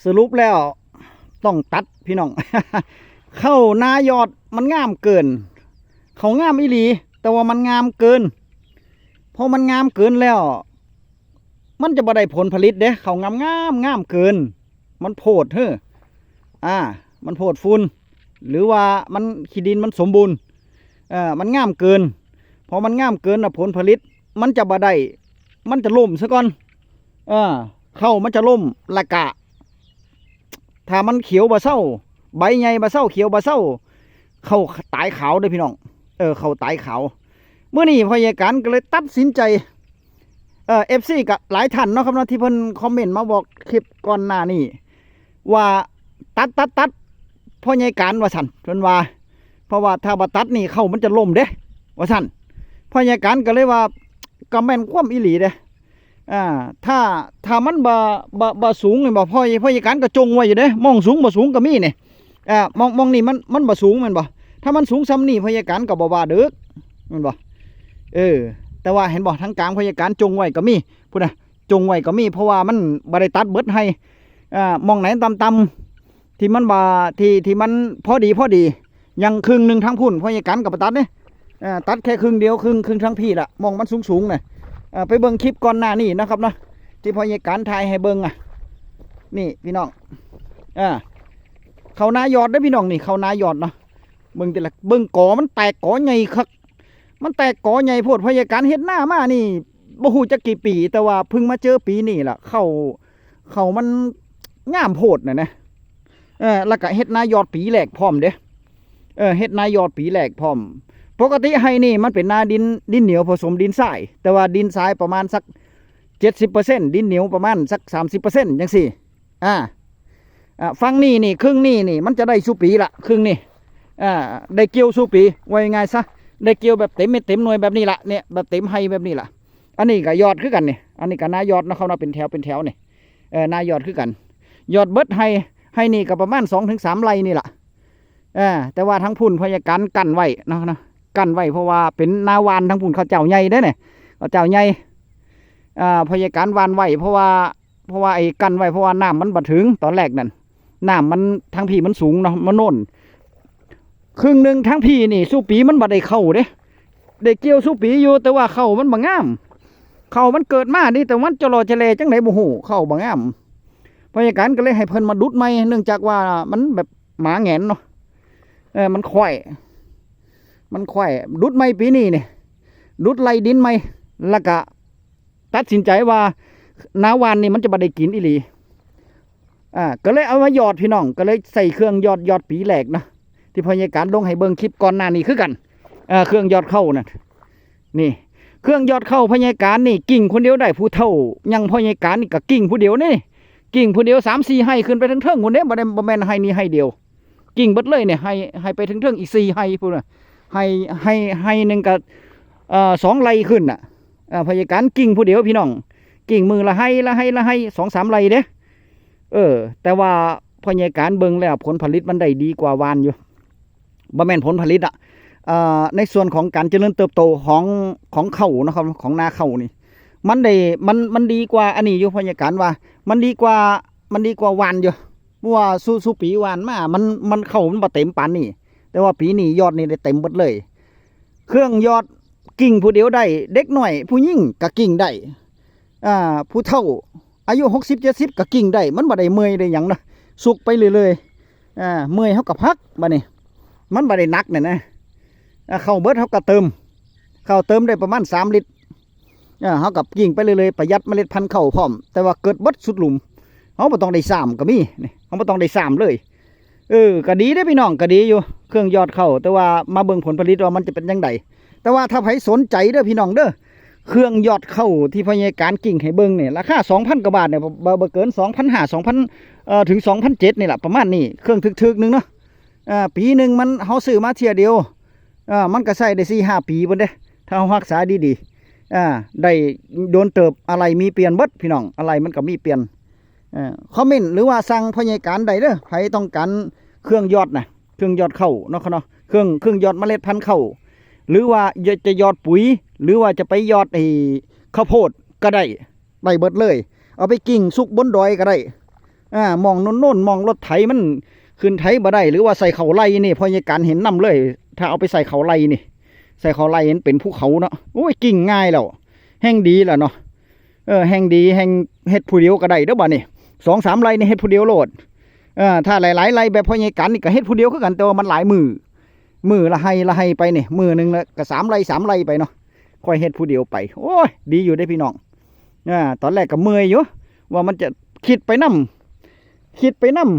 ສະຫຼຸບແລ້ວຕ້ອງຕັດພີ່ນ້ອງ. ເຂົ້ານາຍອດມັນງາມເກີນ, ເຂົ້າງາມອີ່ຫຼີ ແຕ່ວ່າມັນງາມເກີນ. ພໍມັນງາມເກີນແລ້ວ ມັນຈະບໍ່ໄດ້ຜົນຜະລິດເດ້. ເຂົ້າງາມໆ ງາມເກີນ ມັນໂພດເຮີ ອ່າ ມັນໂພດຝຸ່ນ ຫຼືວ່າມັນ ຂີ້ດິນມັນສົມບູນ ເອີ ມັນງາມເກີນ. ພໍມັນງາມເກີນນະ ຜົນຜະລິດມັນຈະບໍ່ໄດ້ ມັນຈະລົ້ມຊະກ່ອນ. ເອີ ເຂົ້າມັນຈະລົ້ມ ລະກະ ຖ້າມັນຂຽວບໍ່ເຊົາ ໃບໃຫຍ່ບໍ່ເຊົາ ຂຽວບໍ່ເຊົາ ເຂົ້າຕາຍຂາວເດີ້ພີ່ນ້ອງ. ເອີ ເຂົ້າຕາຍຂາວ. ມື້ນີ້ພໍ່ໃຫຍ່ການກໍເລີຍຕັດສິນໃຈ ເອີ ເອັຟຊີກໍຫຼາຍທ່ານເນາະຄັບເນາະ ທີ່ເພິ່ນຄອມເມັນມາບອກຄລິບກ່ອນໜ້ານີ້ວ່າ ຕັດ ຕັດ ຕັດ ພໍ່ໃຫຍ່ການວ່າຊັ້ນ ເພິ່ນວ່າ ເພາະວ່າຖ້າບໍ່ຕັດນີ້ເຂົ້າມັນຈະລົ້ມເດ້ ວ່າຊັ້ນ. ພໍ່ໃຫຍ່ການກໍເລີຍວ່າ ກໍແມ່ນຄວາມອີ່ຫຼີເດ້. ອ່າ ຖ້າ ຖ້າມັນບໍ່ ບໍ່ ບໍ່ສູງແມ່ນບໍ່ ພໍ່ ພໍ່ໃຫຍ່ການກໍຈົ່ງໄວ້ຢູ່ເດ້. ໝ່ອງສູງບໍ່ສູງກໍມີນີ້. ອ່າ ໝ່ອງ ໝ່ອງນີ້ມັນ ມັນບໍ່ສູງແມ່ນບໍ່? ຖ້າມັນສູງຊ່ຳນີ້ ພະຍາການກໍບໍ່ວ່າເດີກ ແມ່ນບໍ່? ເອີ ແຕ່ວ່າເຫັນບໍ່ ທາງກາງພະຍາການຈົ່ງໄວ້ກໍມີ ພຸ້ນນະ ຈົ່ງໄວ້ກໍມີ ເພາະວ່າມັນບໍ່ໄດ້ຕັດເບິດໄຮ່. ອ່າ ໝ່ອງໃດຕ່ຳໆ ທີ່ມັນວ່າ ທີ່ ທີ່ມັນພໍດີ ພໍດີ ຍັງເຄິ່ງໜຶ່ງທາງພຸ້ນ ພະຍາການກໍບໍ່ຕັດເດ້. ເອີ ຕັດແຄ່ເຄິ່ງດຽວ ເຄິ່ງ ເຄິ່ງທາງພີ້ລະ ໝ່ອງມັນສູງໆນະ. ເອີ ໄປເບິ່ງຄລິບກ່ອນໜ້ານີ້ເນາະຄັບເນາະ ທີ່ພະຍາການຖ່າຍໃຫ້ເບິ່ງອະ ນີ້ພີ່ນ້ອງ. ເອີ ເຂົ້ານາຍອດເດ້ພີ່ນ້ອງ ນີ້ເຂົ້ານາຍອດເນາະ. ເບິ່ງແຕ່ລະ ເບິ່ງກໍມັນແຕກ ກໍໃຫຍ່ຄັກ ມັນແຕກກໍໃຫຍ່ໂພດ. ພະຍາການເຮັດນາມານີ້ ບໍ່ຮູ້ຈັກກີ່ປີ ແຕ່ວ່າເພິ່ງມາເຈີປີນີ້ລະ ເຂົ້າ ເຂົ້າມັນງາມໂພດນະນະ. ເອີ ແລ້ວກະເຮັດນາຍອດປີແລກພ້ອມເດ້. ເອີ ເຮັດນາຍອດປີແລກພ້ອມ. ປົກກະຕິໄຮ່ນີ້ມັນເປັນນາດິນ ດິນໜຽວປະສົມດິນຊາຍ ແຕ່ວ່າດິນຊາຍປະມານສັກເຈັດສິບເປີເຊັນ ດິນໜຽວປະມານສັກສາມສິບເປີເຊັນຈັ່ງຊີ້. ອ່າ ອ່າ ຝັ່ງນີ້ນີ້ ເຄິ່ງນີ້ນີ້ ມັນຈະໄດ້ສູ່ປີລະ ເຄິ່ງນີ້ ອ່າ ໄດ້ກ່ຽວສູ່ປີ ວ່າງ່າຍໆຊະ ໄດ້ກ່ຽວແບບເຕັມເມັດເຕັມໜ່ວຍແບບນີ້ລະ ເນຍ ແບບເຕັມໄຮ່ແບບນີ້ລະ. ອັນນີ້ກໍຍອດຄືກັນນີ້ ອັນນີ້ກໍນາຍອດເນາະ ເຂົາເນາະ ເປັນແຖວເປັນແຖວນີ້. ເອີ ນາຍອດຄືກັນ ຍອດເບິດໄຮ່ ໄຮ່ນີ້ກໍປະມານສອງເຖິງສາມໄຮ່ນີ້ລະ. ເອີ ແຕ່ວ່າທາງພຸ້ນພະຍາການກັ້ນໄວ້ເນາະ ເນາະ ກັ້ນໄວ້ ເພາະວ່າເປັນນາຫວ່ານ ທາງພຸ້ນເຂົາເຈົ້າໃຫຍ່ເດ້ນີ້ ເຂົາເຈົ້າໃຫຍ່. ອ່າ ພະຍາການຫວ່ານໄວ້ ເພາະວ່າ ເພາະວ່າໄອ້ກັ້ນໄວ້ ເພາະວ່ານ້ຳມັນບໍ່ເຖິງ ຕອນແລກນັ້ນ ນ້ຳມັນ ທາງພີ້ມັນສູງເນາະ ມັນໂນ້ນ. ເຄິ່ງໜຶ່ງທາງພີ້ນີ້ສູ່ປີມັນບໍ່ໄດ້ເຂົ້າເດ້ ໄດ້ກ່ຽວສູ່ປີຢູ່ ແຕ່ວ່າເຂົ້າມັນບໍ່ງາມ ເຂົ້າມັນເກີດມານີ້ ແຕ່ມັນຈະຫຼໍ່ຈະແຫຼຈັ່ງໃດບໍ່ຮູ້ ເຂົ້າບໍ່ງາມ. ພະຍາການກໍເລີຍໃຫ້ເພິ່ນມາດຸດໃໝ່ ເນື່ອງຈາກວ່າມັນແບບໝາແຫງນເນາະ ເອີ ມັນຄ້ອຍ ມັນຄ້ອຍ ດຸດໃໝ່ປີນີ້ນີ້ ດຸດໄລ່ດິນໃໝ່ ແລ້ວກະຕັດສິນໃຈວ່ານາຫວ່ານນີ້ມັນຈະບໍ່ໄດ້ກິນອີ່ຫຼີ. ອ່າ ກໍເລີຍເອົາມາຢອດພີ່ນ້ອງ ກໍເລີຍໃສ່ເຄື່ອງຢອດ ຢອດປີແລກເນາະ ທີ່ພະຍາການລົງໃຫ້ເບິ່ງຄລິບກ່ອນໜ້ານີ້ຄືກັນ. ເອີ ເຄື່ອງຢອດເຂົ້ານັ້ນ ນີ້ ເຄື່ອງຢອດເຂົ້າພະຍາການນີ້ກິ້ງຄົນດຽວໄດ້ ຜູ້ເຖົ້າຢ່າງພະຍາການນີ້ກໍກິ້ງຜູ້ດຽວນີ້ ກິ້ງຜູ້ດຽວສາມສີ່ໄຮ່ ຂຶ້ນໄປເທິງໆພຸ້ນເດ້ ບໍ່ໄດ້ ບໍ່ແມ່ນໄຮ່ນີ້ໄຮ່ດຽວ ກິ້ງເບິດເລີຍນີ້ ໄຮ່ ໄຮ່ໄປເທິງໆອີກສີ່ໄຮ່ພຸ້ນນະ ໄຮ່ ໄຮ່ ໄຮ່ໜຶ່ງກໍ ເອີ ສອງໄຮ່ຂຶ້ນນະ. ເອີ ພະຍາການກິ້ງຜູ້ດຽວພີ່ນ້ອງ ກິ້ງມື້ລະໄຮ່ ລະໄຮ່ ລະໄຮ່ ສອງສາມໄຮ່ເດ້. ເອີ ແຕ່ວ່າພະຍາການເບິ່ງແລ້ວຜົນຜະລິດມັນໄດ້ດີກວ່າຫວ່ານຢູ່ ບໍ່ແມ່ນຜົນຜະລິດອະ ເອີ ໃນສ່ວນຂອງການຈະເລີນເຕີບໂຕຂອງ ຂອງເຂົ້າເນາະ ຂອງນາເຂົ້ານີ້ ມັນໄດ້ ມັນ ມັນດີກວ່າອັນນີ້ຢູ່ ພະຍາການວ່າມັນດີກວ່າ ມັນດີກວ່າຫວ່ານຢູ່. ເພາະວ່າສູ່ ສູ່ປີຫວ່ານມາ ມັນ ມັນເຂົ້າມັນບໍ່ເຕັມປານນີ້ ແຕ່ວ່າປີນີ້ຢອດນີ້ໄດ້ເຕັມເບິດເລີຍ. ເຄື່ອງຢອດກິ້ງຜູ້ດຽວໄດ້ ເດັກນ້ອຍຜູ້ຍິງກໍກິ້ງໄດ້ ອ່າ ຜູ້ເຖົ້າອາຍຸຫົກສິບເຈັດສິບກໍກິ້ງໄດ້ ມັນບໍ່ໄດ້ເມື່ອຍໄດ້ຫຍັງນະ ສຸກໄປເລື້ອຍໆ. ອ່າ ເມື່ອຍເຮົາກໍພັກ ບາດນີ້ມັນບໍ່ໄດ້ໜັກແນ່ນະ. ອ່າ ເຂົ້າເບິດເຮົາກໍເຕີມ ເຂົ້າເຕີມໄດ້ປະມານສາມລິດ. ອ່າ ເຮົາກໍກິ້ງໄປເລື້ອຍໆ ປະຢັດເມລັດພັນເຂົ້າພ້ອມ ແຕ່ວ່າເກີດເບິດສຸດຫຼຸມ ເຮົາບໍ່ຕ້ອງໄດ້ຊາມກໍມີນີ້ ເຮົາບໍ່ຕ້ອງໄດ້ຊາມເລີຍ. ເອີ ກໍດີເດ້ພີ່ນ້ອງ ກໍດີຢູ່ ເຄື່ອງຢອດເຂົ້າ ແຕ່ວ່າມາເບິ່ງຜົນຜະລິດວ່າມັນຈະເປັນຈັ່ງໃດ. ແຕ່ວ່າຖ້າໃຜສົນໃຈເດີພີ່ນ້ອງເດີ ເຄື່ອງຢອດເຂົ້າທີ່ພະຍາການກິ້ງໃຫ້ເບິ່ງນີ້ ລາຄາສອງພັນກວ່າບາດນີ້ ບໍ່ ບໍ່ເກີນສອງພັນຫ້າ ສອງພັນ ເອີ ເຖິງສອງພັນເຈັດນີ້ລະ ປະມານນີ້ ເຄື່ອງຖືກໆໜຶ່ງເນາະ. ອ່າ ປີໜຶ່ງມັນ ເຮົາຊື້ມາເທື່ອດຽວ ອ່າ ມັນກໍໃຊ້ໄດ້ສີ່ຫ້າປີພຸ້ນເດ້ ຖ້າເຮົາຮັກສາດີໆ. ອ່າ ໄດ້ດົນເຕີບ ອາໄຫຼ່ມີປ່ຽນເບິດພີ່ນ້ອງ ອາໄຫຼ່ມັນກໍມີປ່ຽນ. ເອີ ຄອມເມັນ ຫຼືວ່າສັ່ງພະຍາການໄດ້ເດີ ໃຜຕ້ອງການເຄື່ອງຢອດນະ ເຄື່ອງຢອດເຂົ້າເນາະ ເນາະ ເຄື່ອງ ເຄື່ອງຢອດເມລັດພັນເຂົ້າ ຫຼືວ່າຢາກຈະຢອດປຸຍ ຫຼືວ່າຈະໄປຢອດໄອ້ເຂົ້າໂພດກໍໄດ້ ໄດ້ເບິດເລີຍ. ເອົາໄປກິ້ງສຸກບົນດອຍກໍໄດ້ ອ່າ ໝ່ອງໂນ້ນໆ ໝ່ອງລົດໄຖມັນຂຶ້ນໄຖບໍ່ໄດ້ ຫຼືວ່າໃສ່ເຂົ້າໄລ່ນີ້ ພໍ່ໃຫຍ່ການເຫັນນຳເລີຍ. ຖ້າເອົາໄປໃສ່ເຂົ້າໄລ່ນີ້ ໃສ່ເຂົ້າໄລ່ມັນເປັນພູເຂົາເນາະ ໂອ້ຍ ກິ້ງງ່າຍແລ້ວ ແຮ່ງດີລະເນາະ. ເອີ ແຮ່ງດີ ແຮ່ງເຮັດຜູ້ດຽວກໍໄດ້ເດີ້ບາດນີ້ ສອງສາມໄລ່ນີ້ເຮັດຜູ້ດຽວໂລດ. ເອີ ຖ້າຫຼາຍໆໄລ່ແບບພໍ່ໃຫຍ່ການນີ້ກໍເຮັດຜູ້ດຽວຄືກັນ ແຕ່ວ່າມັນຫຼາຍມື້ ມື້ລະໄຮ່ລະໄຮ່ໄປນີ້ ມື້ໜຶ່ງລະກໍສາມໄລ່ສາມໄລ່ໄປເນາະ ຂ້ອຍເຮັດຜູ້ດຽວໄປ. ໂອ້ຍ ດີຢູ່ເດ້ພີ່ນ້ອງ. ອ່າ ຕອນແລກກໍເມື່ອຍຢູ່ ວ່າມັນຈະ ຄິດໄປນຳ ຄິດໄປນຳ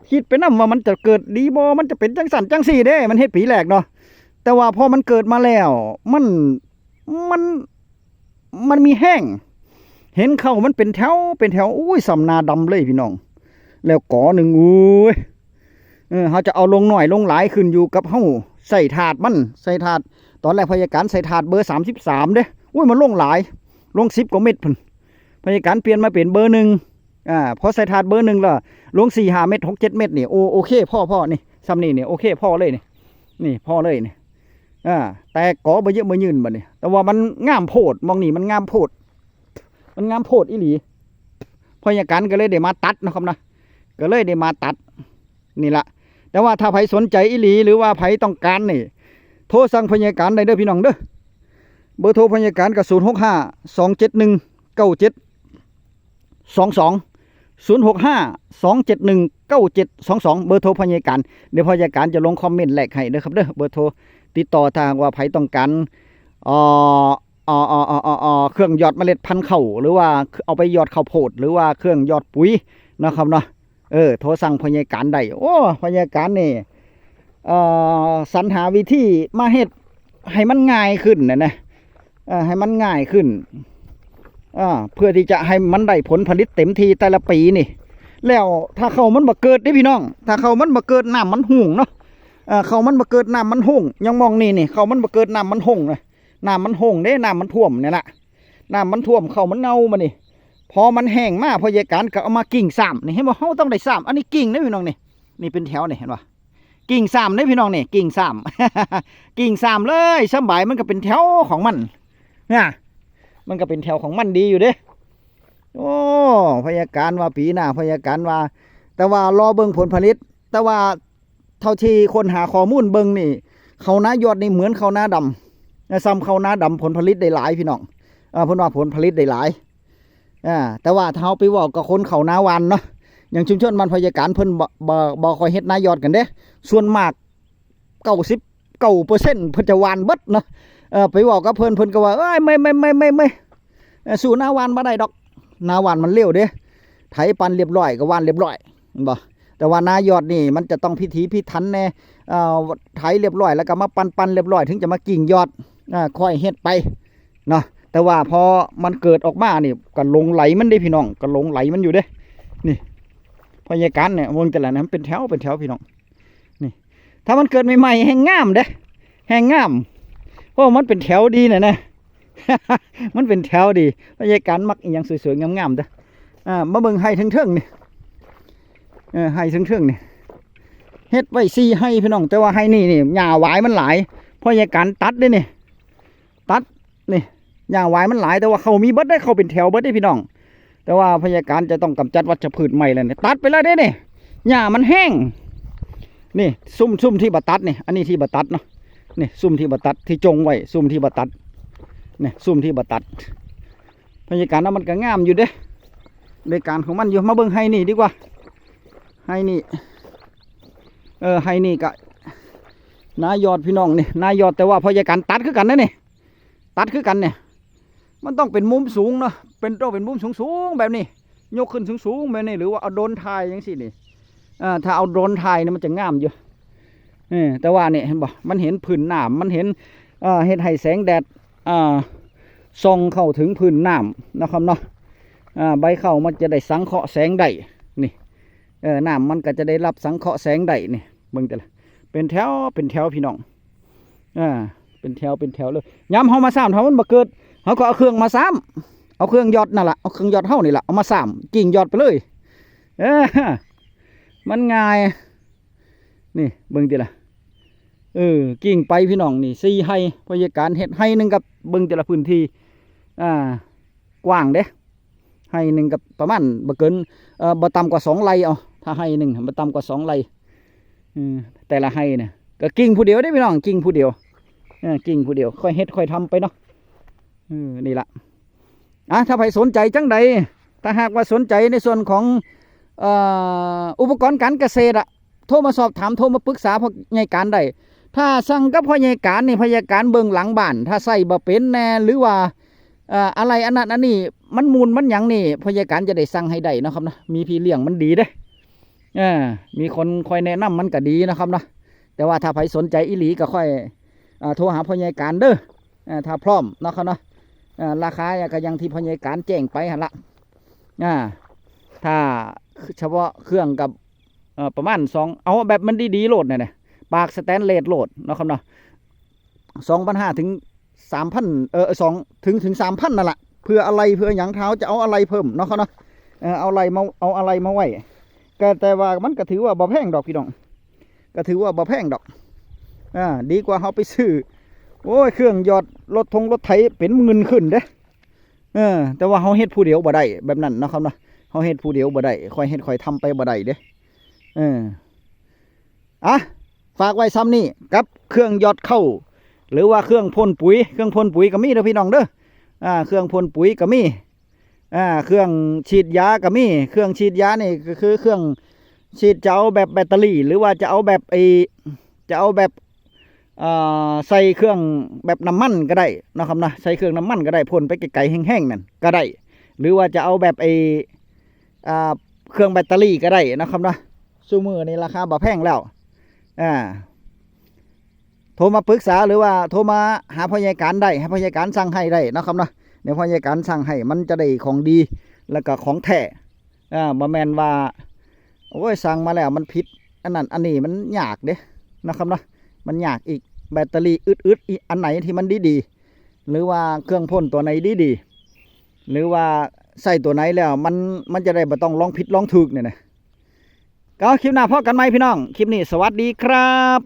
ຄິດໄປນຳວ່າມັນຈະເກີດດີບໍ່ ມັນຈະເປັນຈັ່ງຊັ້ນຈັ່ງຊີ້ເດ້ ມັນເຮັດປີແລກເນາະ. ແຕ່ວ່າພໍມັນເກີດມາແລ້ວ ມັນ ມັນ ມັນມີແຮງ ເຫັນເຂົ້າມັນເປັນແຖວເປັນແຖວ ໂອ້ຍ ສ່ຳນາດຳເລີຍພີ່ນ້ອງ. ແລ້ວກໍໜຶ່ງ ໂອ້ຍ ເອີ ເຮົາຈະເອົາລົງໜ້ອຍລົງຫຼາຍຂຶ້ນຢູ່ກັບເຮົາໃສ່ຖາດມັນ ໃສ່ຖາດ. ຕອນແລກພະຍາການໃສ່ຖາດເບີສາມສິບສາມເດ້ ໂອ້ຍ ມັນລົງຫຼາຍ ລົງສິບກວ່າເມັດພຸ້ນ. ພະຍາການປ່ຽນມາເປັນເບີໜຶ່ງ ອ່າ ພໍໃສ່ຖາດເບີໜຶ່ງລະ ລົງສີ່ຫ້າເມັດ ຫົກເຈັດເມັດນີ້ ໂອ ໂອເຄ ພໍ ພໍ ນີ້ ສ່ຳນີ້ນີ້ ໂອເຄ ພໍເລີຍນີ້ ນີ້ ພໍເລີຍນີ້. ອ່າ ແຕ່ກໍບໍ່ເຍີະບໍ່ຍືນບາດນີ້ ແຕ່ວ່າມັນງາມໂພດ ໝ່ອງນີ້ມັນງາມໂພດ ມັນງາມໂພດອີ່ຫຼີ. ພະຍາການກໍເລີຍໄດ້ມາຕັດເນາະຄັບນະ ກໍເລີຍໄດ້ມາຕັດນີ້ລະ. ແຕ່ວ່າຖ້າໃຜສົນໃຈອີ່ຫຼີ ຫຼືວ່າໃຜຕ້ອງການນີ້ ໂທສັ່ງພະຍາການໄດ້ເດີ້ພີ່ນ້ອງເດີ້. ເບີໂທພະຍາການກໍ ສູນຫົກຫ້າ ສອງເຈັດໜຶ່ງ ເກົ້າເຈັດ ສອງສອງ ສູນຫົກຫ້າ ສອງເຈັດໜຶ່ງ ເກົ້າເຈັດສອງສອງ ເບີໂທພະຍາການ. ດຽວພະຍາການຈະລົງຄອມເມັນແລກໃຫ້ເດີ້ຄັບເດີ້ ເບີໂທຕິດຕໍ່ ຖ້າຫາກວ່າໃຜຕ້ອງການ ເອີ ເອີ ເອີ ເອີ ເອີ ເອີ ເຄື່ອງຢອດເມລັດພັນເຂົ້າ ຫຼືວ່າເອົາໄປຢອດເຂົ້າໂພດ ຫຼືວ່າເຄື່ອງຢອດປຸຍເນາະຄັບເນາະ. ເອີ ໂທສັ່ງພະຍາການໄດ້. ໂອ້ ພະຍາການນີ້ ເອີ ສັນຫາວິທີມາເຮັດໃຫ້ມັນງ່າຍຂຶ້ນນະ ເອີ ໃຫ້ມັນງ່າຍຂຶ້ນ ເອີ ເພື່ອທີ່ຈະໃຫ້ມັນໄດ້ຜົນຜະລິດເຕັມທີ່ແຕ່ລະປີນີ້. ແລ້ວຖ້າເຂົ້າມັນບໍ່ເກີດເດ້ພີ່ນ້ອງ ຖ້າເຂົ້າມັນບໍ່ເກີດ ນ້ຳມັນຮຸ່ງເນາະ ເອີ ເຂົ້າມັນບໍ່ເກີດ ນ້ຳມັນຮຸ່ງ. ຢ່າງໝ່ອງນີ້ນີ້ ເຂົ້າມັນບໍ່ເກີດ ນ້ຳມັນຮຸ່ງນະ ນ້ຳມັນຮຸ່ງເດ້ ນ້ຳມັນຖ້ວມນີ້ລະ ນ້ຳມັນຖ້ວມ ເຂົ້າມັນເນົ່າ. ບາດນີ້ພໍມັນແຫ້ງມາ ພະຍາການກໍເອົາມາກິ້ງຊ້ຳນີ້ ເຫັນບໍ່ ເຮົາຕ້ອງໄດ້ຊ້ຳ. ອັນນີ້ກິ້ງເດ້ພີ່ນ້ອງນີ້ ນີ້ເປັນແຖວນີ້ ເຫັນບໍ່ ກິ້ງຊ້ຳເດ້ພີ່ນ້ອງນີ້ ກິ້ງຊ້ຳ ກິ້ງຊ້ຳເລີຍ ສຳບາຍ ມັນກໍເປັນແຖວຂອງມັນນະ ມັນກໍເປັນແຖວຂອງມັນ ດີຢູ່ເດ້. ໂອ້ ພະຍາການວ່າປີໜ້າ ພະຍາການວ່າ ແຕ່ວ່າລໍເບິ່ງຜົນຜະລິດ. ແຕ່ວ່າເທົ່າທີ່ຄົ້ນຫາຂໍ້ມູນເບິ່ງນີ້ ເຂົ້ານາຢອດນີ້ເໝືອນເຂົ້ານາດຳ ສ່ຳເຂົ້ານາດຳ ຜົນຜະລິດໄດ້ຫຼາຍພີ່ນ້ອງ. ເອີ ເພິ່ນວ່າຜົນຜະລິດໄດ້ຫຼາຍ ອ່າ ແຕ່ວ່າຖ້າເຮົາໄປເວົ້າກັບຄົນເຂົ້ານາຫວ່ານເນາະ ຢ່າງຊຸມຊົນບ້ານພະຍາການ ເພິ່ນບໍ່ ບໍ່ ບໍ່ຄ່ອຍເຮັດນາຢອດກັນເດ້. ສ່ວນມາກເກົ້າສິບເກົ້າເປີເຊັນ ເພິ່ນຈະຫວ່ານເບິດເນາະ. ເອີ ໄປເວົ້າກັບເພິ່ນ ເພິ່ນກໍວ່າ ເອີຍ ເມື່ອຍ ເມື່ອຍ ເມື່ອຍ ເມື່ອຍ ເມື່ອຍ ເອີ ສູ້ນາຫວ່ານບໍ່ໄດ້ດອກ ນາຫວ່ານມັນເລັວເດ້ ໄຖປັ່ນລຽບຮ້ອຍກໍຫວ່ານລຽບຮ້ອຍ ແມ່ນບໍ່? ແຕ່ວ່ານາຢອດນີ້ມັນຈະຕ້ອງພິຖີພິຖັນແດ່ ເອີ ໄຖລຽບຮ້ອຍ ແລ້ວກໍມາປັ່ນໆລຽບຮ້ອຍ ເຖິງຈະມາກິ້ງຢອດ ເອີ ຄ່ອຍເຮັດໄປເນາະ. ແຕ່ວ່າພໍມັນເກີດອອກມານີ້ ກໍຫຼົງໄຫຼມັນເດ້ພີ່ນ້ອງ ກໍຫຼົງໄຫຼມັນຢູ່ເດ້. ນີ້ ພະຍາການນີ້ ເບິ່ງແຕ່ລະ ມັນເປັນແຖວເປັນແຖວພີ່ນ້ອງ ນີ້ ຖ້າມັນເກີດໃໝ່ໆແຮ່ງງາມເດ້ ແຮ່ງງາມ ເພາະວ່າມັນເປັນແຖວດີນະນະ ມັນເປັນແຖວດີ. ພະຍາການມັກອີ່ຫຍັງສວຍໆງາມໆເດີ້. ອ່າ ມາເບິ່ງໄຮ່ເທິງໆນີ້ ເອີ ໄຮ່ເທິງໆນີ້ ເຮັດໄວ້ສີ່ໄຮ່ພີ່ນ້ອງ ແຕ່ວ່າໄຮ່ນີ້ນີ້ຫຍ້າຫວາຍມັນຫຼາຍ ພະຍາການຕັດເດ້ນີ້ ຕັດນີ້ ຫຍ້າຫວາຍມັນຫຼາຍ ແຕ່ວ່າເຂົ້າມີເບິດເດ້ ເຂົ້າເປັນແຖວເບິດເດ້ພີ່ນ້ອງ. ແຕ່ວ່າພະຍາການຈະຕ້ອງກຳຈັດວັດຊະພືດໃໝ່ແລ້ວນີ້ ຕັດໄປແລ້ວເດ້ນີ້ ຫຍ້າມັນແຮງ. ນີ້ ຊຸມ ຊຸມທີ່ບໍ່ຕັດນີ້ ອັນນີ້ທີ່ບໍ່ຕັດເນາະ ນີ້ ຊຸມທີ່ບໍ່ຕັດ ທີ່ຈົ່ງໄວ້ ຊຸມທີ່ບໍ່ຕັດ ນີ້ ຊຸມທີ່ບໍ່ຕັດ. ພະຍາການນະ ມັນກໍງາມຢູ່ເດ້ ໃນການຂອງມັນຢູ່. ມາເບິ່ງໄຮ່ນີ້ດີກວ່າ ໄຮ່ນີ້ ເອີ ໄຮ່ນີ້ກະນາຢອດພີ່ນ້ອງນີ້ ນາຢອດ ແຕ່ວ່າພະຍາການຕັດຄືກັນນະນີ້ ຕັດຄືກັນນີ້ ມັນຕ້ອງເປັນມຸມສູງເນາະ ເປັນ ຕ້ອງເປັນມຸມສູງໆແບບນີ້ ຍົກຂຶ້ນສູງໆແບບນີ້ ຫຼືວ່າເອົາໂດຣນຖ່າຍຈັ່ງຊີ້ນີ້. ເອີ ຖ້າເອົາໂດຣນຖ່າຍນີ້ມັນຈະງາມຢູ່ ເອີ ແຕ່ວ່ານີ້ເຫັນບໍ່ ມັນເຫັນພື້ນນ້ຳ ມັນເຫັນ ເອີ ເຮັດໃຫ້ແສງແດດ ອ່າ ສ່ອງເຂົ້າເຖິງພື້ນນ້ຳເນາະຄັບເນາະ. ອ່າ ໃບເຂົ້າມັນຈະໄດ້ສັງເຄາະແສງໄດ້ນີ້ ເອີ ນ້ຳມັນກໍຈະໄດ້ຮັບສັງເຄາະແສງໄດ້ນີ້. ເບິ່ງແຕ່ລະ ເປັນແຖວເປັນແຖວພີ່ນ້ອງ ອ່າ ເປັນແຖວເປັນແຖວເລີຍ. ຍາມເຮົາມາຊ້ຳ ຖ້າມັນບໍ່ເກີດ ເຮົາກໍເອົາເຄື່ອງມາຊ້ຳ ເອົາເຄື່ອງຢອດນັ້ນລະ ເອົາເຄື່ອງຢອດເຮົານີ້ລະ ເອົາມາຊ້ຳ ກິ້ງຢອດໄປເລີຍ. ເອີ ມັນງ່າຍ ນີ້ເບິ່ງຕິລະ ເອີ ກິ້ງໄປພີ່ນ້ອງ. ນີ້ສີ່ໄຮ່ ພະຍາການເຮັດໄຮ່ໜຶ່ງກັບ ເບິ່ງແຕ່ລະພື້ນທີ່ ອ່າ ກວ້າງເດ້. ໄຮ່ໜຶ່ງກໍປະມານບໍ່ເກີນ ເອີ ບໍ່ຕ່ຳກວ່າສອງໄຮ່ເອົາ ຖ້າໄຮ່ໜຶ່ງບໍ່ຕ່ຳກວ່າສອງໄຮ່ ເອີ ແຕ່ລະໄຮ່ນະ ກໍກິ່ງຜູ້ດຽວເດ້ພີ່ນ້ອງ ກິ່ງຜູ້ດຽວ ເອີ ກິ່ງຜູ້ດຽວ ຄ່ອຍເຮັດຄ່ອຍທຳໄປເນາະ ເອີ ນີ້ລະ ອ່າ ຖ້າໃຜສົນໃຈຈັ່ງໃດ ຖ້າຫາກວ່າສົນໃຈໃນສ່ວນຂອງ ເອີ ອຸປະກອນການກະເສດອະ ໂທມາສອບຖາມ ໂທມາປຶກສາພໍ່ໃຫຍ່ການໄດ້ ຖ້າສັ່ງກັບພໍ່ໃຫຍ່ການນີ້ ພໍ່ໃຫຍ່ການເບິ່ງຫຼັງບ້ານ ຖ້າໃຊ້ບໍ່ເປັນແດ່ ຫຼືວ່າ ເອີ ອາໄລອັນນັ້ນອັນນີ້ ມັນໝຸ່ນມັນຫຍັງນີ້ ພໍ່ໃຫຍ່ການຈະໄດ້ສັ່ງໃຫ້ໄດ້ເນາະຄັບເນາະ ມີພີ່ລ້ຽງມັນດີເດ້ ເອີ ມີຄົນຄອຍແນະນຳມັນກໍດີເນາະຄັບເນາະ ແຕ່ວ່າຖ້າໃຜສົນໃຈອີ່ຫຼີກໍຄ່ອຍ ອ່າ ໂທຫາພໍ່ໃຫຍ່ການເດີ ເອີ ຖ້າພ້ອມເນາະຄັບເນາະ ເອີ ລາຄາກໍຢ່າງທີ່ພໍ່ໃຫຍ່ການແຈ້ງໄປຫັ້ນລະ ອ່າ ຖ້າສະເພາະເຄື່ອງກັບ ເອີ ປະມານສອງ ເອົາແບບມັນດີໆໂລດນັ້ນນະ ປາກສະແຕນເລດໂລດເນາະຄັບເນາະ ສອງພັນຫ້າເຖິງສາມພັນ ເອີ ສອງ ເຖິງ ເຖິງສາມພັນນັ້ນລະ ເພື່ອອາໄລເພື່ອຫຍັງ ຖ້າເຮົາຈະເອົາອາໄລເພີ່ມເນາະຄັບເນາະ ເອີ ເອົາໄລມາ ເອົາອາໄລມາໄວ້ ກໍແຕ່ວ່າມັນກໍຖືວ່າບໍ່ແພງດອກພີ່ນ້ອງ ກໍຖືວ່າບໍ່ແພງດອກ ອ່າ ດີກວ່າເຮົາໄປຊື້ ໂອ້ຍ ເຄື່ອງຢອດລົດທົງລົດໄຖເປັນໝື່ນຂຶ້ນເດ້ ເອີ ແຕ່ວ່າເຮົາເຮັດຜູ້ດຽວບໍ່ໄດ້ແບບນັ້ນເນາະຄັບເນາະ ເຮົາເຮັດຜູ້ດຽວບໍ່ໄດ້ ຄ່ອຍເຮັດຄ່ອຍທຳໄປບໍ່ໄດ້ເດ້ ເອີ ອ່ະ ຝາກໄວ້ຊ່ຳນີ້ກັບເຄື່ອງຢອດເຂົ້າ ຫຼືວ່າເຄື່ອງພົ່ນປຸຍ ເຄື່ອງພົ່ນປຸຍກໍມີເດີພີ່ນ້ອງເດີ ອ່າ ເຄື່ອງພົ່ນປຸຍກໍມີ ອ່າ ເຄື່ອງສີດຢາກໍມີ ເຄື່ອງສີດຢານີ້ກໍຄືເຄື່ອງສີດ ຈະເອົາແບບແບັດເຕີຣີ ຫຼືວ່າຈະເອົາແບບໄອ້ ຈະເອົາແບບ ເອີ ໃສ່ເຄື່ອງແບບນ້ຳມັນກໍໄດ້ເນາະຄັບເນາະ ໃສ່ເຄື່ອງນ້ຳມັນກໍໄດ້ ພົ່ນໄປໄກໆແຫ້ງໆນັ້ນກໍໄດ້ ຫຼືວ່າຈະເອົາແບບໄອ້ ອ່າ ເຄື່ອງແບັດເຕີຣີກໍໄດ້ເນາະຄັບເນາະ ຊຸມື້ນີ້ລາຄາບໍ່ແພງແລ້ວ ອ່າ ໂທມາປຶກສາ ຫຼືວ່າໂທມາຫາພໍ່ໃຫຍ່ການໄດ້ ໃຫ້ພໍ່ໃຫຍ່ການສັ່ງໃຫ້ໄດ້ເນາະຄັບເນາະ ດຽວພໍ່ໃຫຍ່ການສັ່ງໃຫ້ ມັນຈະໄດ້ຂອງດີ ແລ້ວກໍຂອງແທ້ ອ່າ ບໍ່ແມ່ນວ່າ ໂອ້ຍ ສັ່ງມາແລ້ວມັນຜິດ ອັນນັ້ນອັນນີ້ ມັນຍາກເດ້ເນາະຄັບເນາະ ມັນຍາກອີກ ແບັດເຕີຣີອຶດໆ ອີກ ອັນໃດທີ່ມັນດີໆ ຫຼືວ່າເຄື່ອງພົ່ນຕົວໃດດີໆ ຫຼືວ່າໃຊ້ຕົວໃດແລ້ວ ມັນ ມັນຈະໄດ້ບໍ່ຕ້ອງລອງຜິດລອງຖືກນີ້ນະ ກໍຄລິບໜ້າພໍ້ກັນໃໝ່ພີ່ນ້ອງ ຄລິບນີ້ສະຫວັດດີຄັບ.